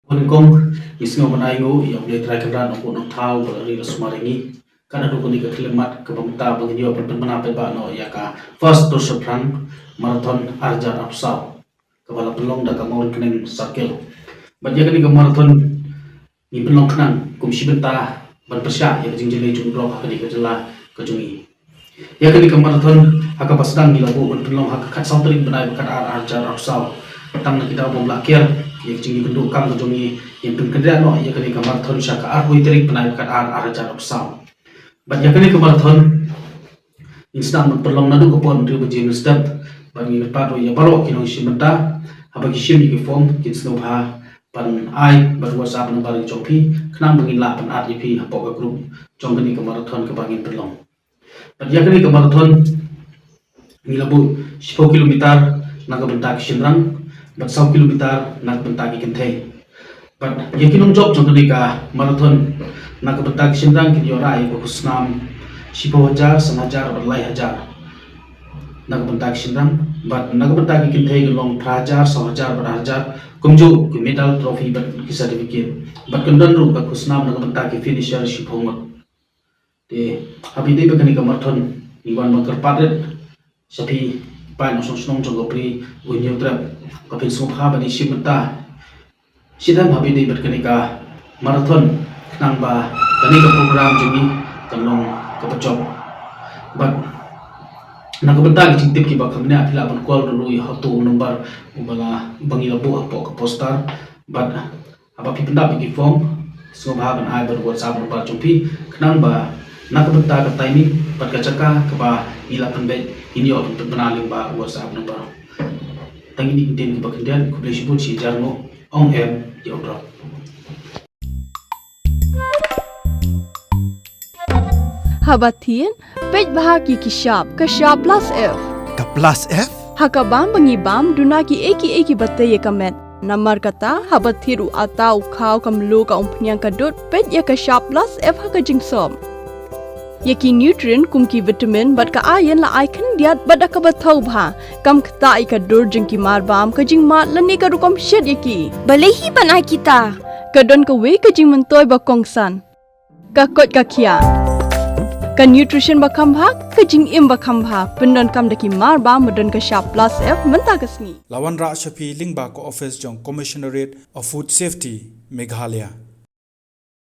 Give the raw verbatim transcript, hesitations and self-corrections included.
Kong, ngi sngew ban ai nguh ïa U Blei Trai Kynrad, u Nongpynim Nongthaw, ba la ri la sumar ïa ngi. Ka da dei kane ka khyllipmat kaba mynta ba ngin ïoh ban pynbna paidbah noh ïa ka first Tour Shaphrang Marathon ar hajar arphew saw, kaba la pynlong da ka Mawryngkneng Circle. Bad ïa kane ka marathon ngi pynlong khnang kum shi bynta ban pyrshah ïa ka jingjyllei jong u drok ha kane ka jylla ka jong ngi. Ïa kane ka marathon ha kaba sdang ngi la buh ban pynlong ha ka khatsaw tarik bnai ba khatar ar hajar arphew saw. Tang na ki daw bym lah kiar ïa ka jingïakynduh kam ka jong ngi, ngin pynkynriah noh ïa kane ka marathon sha ka arphew tarik bnai ba khatar ar hajar arphew saw. Bad ïa kane ka marathon ngin sdang ban pynlong naduh ka por hynriew baje mynstep. Bad ngi kyrpad ruh ïa baroh ki nongshim bynta, haba ki shim ïa ki form kin sngewbha ban ai bad WhatsApp number jong phi khnang ba ngin lah ban add ïa phi hapoh ka group jong kane ka marathon kaba ngin pynlong. Bad ïa kane ka marathon ngi la buh shiphew kilometer na ka bynta ki shynrang bad saw kilometer na ka bynta ki kynthei. Bad ïa ki nongjop jong kane ka marathon na ka bynta ki shynrang kin ïoh rah ïa ka khusnam shiphew hajar, san hajar bad lai hajar na ka bynta ki shynrang. Bad na ka bynta ki kynthei kin long phra hajar, saw hajar bad ar hajar, kumjuh ki medal, trophy bad ki certificate. Bad kan don ruh ka khusnam na ka bynta ki finisher shiphew ngut. Te haba ïadei bad kane ka marathon ngi wan ban kyrpad rit sha phi paid nongshong shnong jong ka Bri u Hynñiewtrep, ba phin sngewbha ban ïashim bynta shitom haba ïadei bad kane ka marathon khnang ba kane ka program jong ngi kan long kaba jop. Bad na ka bynta ki jingtip kiba kham bniah phi lah ban call ruh ïa uto u number uba la, uba ngi la buh hapoh ka poster. Bad haba phi pyndap ïa ki form sngewbha ban ai bad WhatsApp number jong phi khnang ba na ka bynta ka timing bad ka jaka kaba ngi la pynbeit ngin ïoh ban pynbna lyngba WhatsApp number. Tang kine ki ktien kiba khyndiat, khublei shibun, shi hajar nguh, ong em ïa u drok. Haba thied, peit bha ki ki shap, ka shap plus F. Ka plus F? Ha ka bam ba ngi bam, duna ki ei ki ei kiba tei ïa ka met. Namar kata, haba thied u atta, u khaw, ka mluh, ka umphniang, ka dud, peit ïa ka shap plus F ha ka jingsop. Ïa ki nutrient kum ki vitamin bad ka iron la ai khyndiat bad da kaba thaw bha. Kam ktah ïa ka dur jong ki marbam, ka jingmad lane ka rukom shet ïa ki. Balei hi ban ai kita? Ka don kawei ka jingmyntoi ba kongsan. Ka koit ka khiah. Ka nutrition ba kham bha, ka jingim ba kham bha. Pyndonkam da ki marbam ba don ka shap plus F mynta ka sngi. La wanrah sha phi lyngba ka office jong Commissionerate of Food Safety, Meghalaya.